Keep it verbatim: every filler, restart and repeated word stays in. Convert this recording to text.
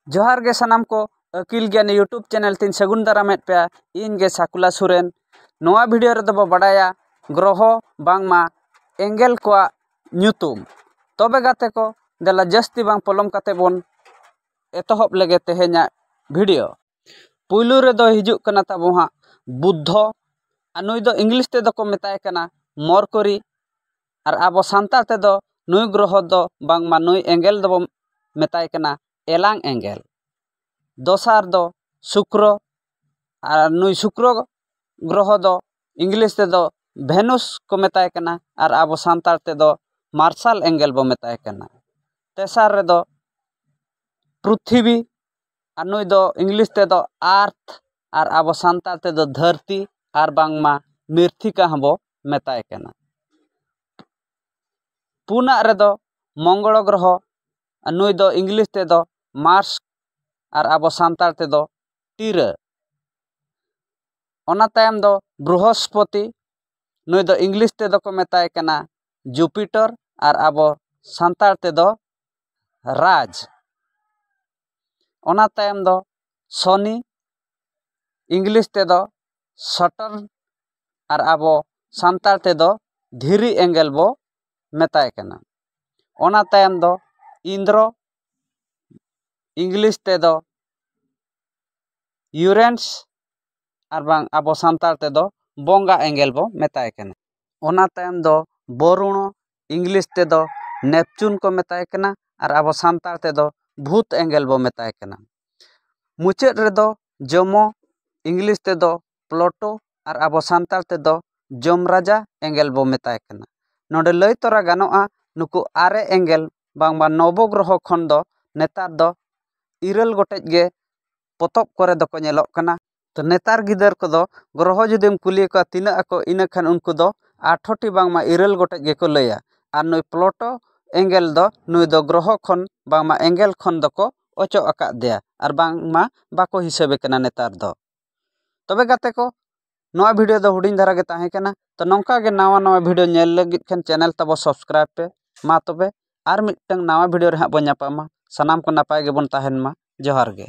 ᱡᱚᱦᱟᱨ ᱜᱮ ᱥᱟᱱᱟᱢ ᱠᱚ, ᱟᱹᱠᱤᱞ ᱜᱮᱭᱟᱱᱤ YouTube ᱪᱮᱱᱮᱞ ᱛᱤᱧ ᱥᱟᱹᱜᱩᱱ ᱫᱟᱨᱟᱢᱮᱫ ᱯᱮᱭᱟ᱾ ᱤᱧ ᱜᱮ ᱥᱟᱠᱩᱞᱟ ᱥᱚᱨᱮᱱ᱾ ᱱᱚᱣᱟ ᱵᱷᱤᱰᱤᱭᱳ ᱨᱮᱫᱚ ᱵᱚ ᱵᱟᱰᱟᱭᱟ ᱜᱨᱚᱦᱚ ᱵᱟᱝᱢᱟ ᱮᱸᱜᱮᱞ ᱠᱚᱣᱟᱜ ᱧᱩᱛᱩᱢ᱾ ᱛᱚᱵᱮ ᱜᱟᱛᱮ ᱠᱚ, ᱫᱮᱞᱟ ᱡᱟᱹᱥᱛᱤ ᱵᱟᱝ ᱯᱚᱞᱚᱢ ᱠᱟᱛᱮ ᱵᱚᱱ ᱮᱛᱚᱦᱚᱵ ᱞᱮᱜᱮ ᱛᱮᱦᱮᱧᱟᱜ ᱵᱷᱤᱰᱤᱭᱳ᱾ ᱯᱩᱭᱞᱩ ᱨᱮᱫᱚ ᱦᱤᱡᱩᱜ ᱠᱟᱱᱟ ᱛᱟᱵᱚ ᱦᱟᱸᱜ ᱵᱩᱫᱽᱫᱷᱚ, ᱟᱨ ᱱᱩᱭ ᱫᱚ ᱤᱝᱞᱤᱥ ᱛᱮᱫᱚ ᱠᱚ ᱢᱮᱛᱟᱭ ᱠᱟᱱᱟ ᱢᱚᱨᱠᱩᱨᱤ, ᱟᱨ ᱟᱵᱚ ᱥᱟᱱᱛᱟᱲ ᱛᱮᱫᱚ ᱱᱩᱭ ᱜᱨᱚᱦᱚ ᱫᱚ ᱵᱟᱝᱢᱟ ᱱᱩᱭ ᱮᱸᱜᱮᱞ ᱫᱚᱵᱚ ᱢᱮᱛᱟᱭ ᱠᱟᱱᱟ ᱮᱞᱟᱝ ᱮᱸᱜᱮᱞ᱾ ᱫᱚᱥᱟᱨ ᱫᱚ ᱥᱩᱠᱨᱚ, ᱟᱨ ᱱᱩᱭ ᱥᱩᱠᱨᱚ ᱜᱨᱚᱦᱚ ᱫᱚ ᱤᱝᱞᱤᱥ ᱛᱮᱫᱚ ᱵᱷᱮᱱᱩᱥ ᱠᱚ ᱢᱮᱛᱟᱭ ᱠᱟᱱᱟ, ᱟᱨ ᱟᱵᱚ ᱥᱟᱱᱛᱟᱲ ᱛᱮᱫᱚ ᱢᱟᱨᱥᱟᱞ ᱮᱸᱜᱮᱞ ᱵᱚ ᱢᱮᱛᱟᱭ ᱠᱟᱱᱟ᱾ ᱛᱮᱥᱟᱨ ᱨᱮᱫᱚ ᱯᱨᱩᱛᱷᱤᱵᱤ, ᱟᱨ ᱱᱩᱭ ᱫᱚ ᱤᱝᱞᱤᱥ ᱛᱮᱫᱚ ᱟᱨᱛᱷ, ᱟᱨ ᱟᱵᱚ ᱥᱟᱱᱛᱟᱲ ᱛᱮᱫᱚ ᱫᱷᱟᱹᱨᱛᱤ, ᱟᱨ ᱵᱟᱝᱢᱟ ᱢᱤᱨᱛᱷᱤᱠᱟ ᱦᱚᱸᱵᱚ ᱢᱮᱛᱟᱭ ᱠᱟᱱᱟ᱾ ᱯᱩᱱᱟᱜ ᱨᱮᱫᱚ ᱢᱚᱝᱜᱚᱞ ᱜᱨᱚᱦᱚ, ᱟᱨ ᱱᱩᱭ ᱫᱚ ᱤᱝᱞᱤᱥ ᱛᱮᱫᱚ ᱢᱟᱨᱥ, ᱟᱨ ᱟᱵᱚ ᱥᱟᱱᱛᱟᱲ ᱛᱮᱫᱚ ᱴᱤᱨᱟᱹ᱾ ᱚᱱᱟ ᱛᱟᱭᱚᱢ ᱫᱚ ᱵᱨᱤᱦᱚᱥᱯᱚᱛᱤ, ᱱᱩᱭ ᱫᱚ ᱤᱝᱞᱤᱥ ᱛᱮᱫᱚ ᱠᱚ ᱢᱮᱛᱟᱭ ᱠᱟᱱᱟ ᱡᱩᱯᱤᱴᱚᱨ, ᱟᱨ ᱟᱵᱚ ᱥᱟᱱᱛᱟᱲ ᱛᱮᱫᱚ ᱨᱟᱡᱽ᱾ ᱚᱱᱟ ᱛᱟᱭᱚᱢ ᱫᱚ ᱥᱚᱱᱤ, ᱤᱝᱞᱤᱥ ᱛᱮᱫᱚ ᱥᱚᱴᱚᱨᱱ, ᱟᱨ ᱟᱵᱚ ᱥᱟᱱᱛᱟᱲ ᱛᱮᱫᱚ ᱫᱷᱤᱨᱤ ᱮᱸᱜᱮᱞ ᱵᱚ ᱢᱮᱛᱟᱭ ᱠᱟᱱᱟ᱾ ᱚᱱᱟ ᱛᱟᱭᱚᱢ ᱫᱚ ᱤᱱᱫᱨᱚ, ᱤᱝᱞᱤᱥ ᱛᱮᱫᱚ ᱤᱭᱩᱨᱮᱱᱥ, ᱟᱨ ᱵᱟᱝ ᱟᱵᱚ ᱥᱟᱱᱛᱟᱲ ᱛᱮᱫᱚ ᱵᱚᱸᱜᱟ ᱮᱸᱜᱮᱞ ᱵᱚ ᱢᱮᱛᱟᱭ ᱠᱟᱱᱟ᱾ ᱚᱱᱟ ᱛᱟᱭᱚᱢ ᱫᱚ ᱵᱚᱨᱩᱬᱚ, ᱤᱝᱞᱤᱥ ᱛᱮᱫᱚ ᱱᱮᱯᱪᱩᱱ ᱠᱚ ᱢᱮᱛᱟᱭ ᱠᱟᱱᱟ, ᱟᱨ ᱟᱵᱚ ᱥᱟᱱᱛᱟᱲ ᱛᱮᱫᱚ ᱵᱷᱩᱛ ᱮᱸᱜᱮᱞ ᱵᱚ ᱢᱮᱛᱟᱭ ᱠᱟᱱᱟ᱾ ᱢᱩᱪᱟᱹᱫ ᱨᱮᱫᱚ ᱡᱚᱢᱚ, ᱤᱝᱞᱤᱥ ᱛᱮᱫᱚ ᱯᱞᱚᱴᱳ, ᱟᱨ ᱟᱵᱚ ᱥᱟᱱᱛᱟᱲ ᱛᱮᱫᱚ ᱡᱚᱢ ᱨᱟᱡᱟ ᱮᱸᱜᱮᱞ ᱵᱚ ᱢᱮᱛᱟᱭ ᱠᱟᱱᱟ᱾ ᱱᱚᱰᱮ ᱞᱟᱹᱭ ᱛᱚᱨᱟ ᱜᱟᱱᱚᱜᱼᱟ, ᱱᱩᱠᱩ ᱟᱨᱮ ᱮᱸᱜᱮᱞ ᱵᱟᱝᱢᱟ ᱱᱚᱵᱚ ᱜᱨᱚᱦᱚ ᱠᱷᱚᱱ ᱫᱚ ᱱᱮᱛᱟᱨ ᱫᱚ ᱤᱨᱟᱹᱞ ᱜᱚᱴᱮᱡ ᱜᱮ ᱯᱚᱛᱚᱵ ᱠᱚᱨᱮ ᱫᱚᱠᱚ ᱧᱮᱞᱚᱜ ᱠᱟᱱᱟ᱾ ᱛᱚ ᱱᱮᱛᱟᱨ ᱜᱤᱫᱟᱹᱨ ᱠᱚᱫᱚ ᱜᱨᱚᱦᱚ ᱡᱩᱫᱤᱢ ᱠᱩᱞᱤ ᱠᱚᱣᱟ ᱛᱤᱱᱟᱹᱜ ᱟᱠᱚ, ᱤᱱᱟᱹ ᱠᱷᱟᱱ ᱩᱱᱠᱩ ᱫᱚ ᱟᱴᱷᱨᱚ ᱴᱤ ᱵᱟᱝᱢᱟ ᱤᱨᱟᱹᱞ ᱜᱚᱴᱮᱡ ᱜᱮᱠᱚ ᱞᱟᱹᱭᱟ᱾ ᱟᱨ ᱱᱩᱭ ᱯᱞᱚᱴᱳ ᱮᱸᱜᱮᱞ ᱫᱚ, ᱱᱩᱭ ᱫᱚ ᱜᱨᱚᱦᱚ ᱠᱷᱚᱱ ᱵᱟᱝᱢᱟ ᱮᱸᱜᱮᱞ ᱠᱷᱚᱱ ᱫᱚᱠᱚ ᱚᱪᱚᱜ ᱟᱠᱟᱫ ᱫᱮᱭᱟ, ᱟᱨ ᱵᱟᱝᱢᱟ ᱵᱟᱠᱚ ᱦᱤᱥᱟᱹᱵᱮ ᱠᱟᱱᱟ ᱱᱮᱛᱟᱨ ᱫᱚ᱾ ᱛᱚᱵᱮ ᱜᱟᱛᱮ ᱠᱚ, ᱱᱚᱣᱟ ᱵᱷᱤᱰᱤᱭᱳ ᱫᱚ ᱦᱩᱰᱤᱧ ᱫᱷᱟᱨᱟ ᱜᱮ ᱛᱟᱦᱮᱸ ᱠᱟᱱᱟ᱾ ᱛᱚ ᱱᱚᱝᱠᱟ ᱜᱮ ᱱᱟᱣᱟ ᱱᱟᱣᱟ ᱵᱷᱤᱰᱤᱭᱳ ᱧᱮᱞ ᱞᱟᱹᱜᱤᱫ ᱠᱷᱟᱱ ᱪᱮᱱᱮᱞ ᱛᱟᱵᱚ ᱥᱟᱵᱥᱠᱨᱟᱭᱤᱵᱽ ᱯᱮ᱾ ᱢᱟ ᱛᱚᱵᱮ ᱟᱨ ᱢᱤᱫᱴᱟᱝ ᱱᱟᱣᱟ ᱵᱷᱤᱰᱤᱭᱳ ᱨᱮ ᱦᱟᱸᱜ ᱵᱚᱱ ᱧᱟᱯᱟᱢᱟ᱾ ᱥᱟᱱᱟᱢ ᱠᱚ ᱱᱟᱯᱟᱭ ᱜᱮᱵᱚᱱ ᱛᱟᱦᱮᱱ ᱢᱟ᱾ ᱡᱚᱦᱟᱨ ᱜᱮ᱾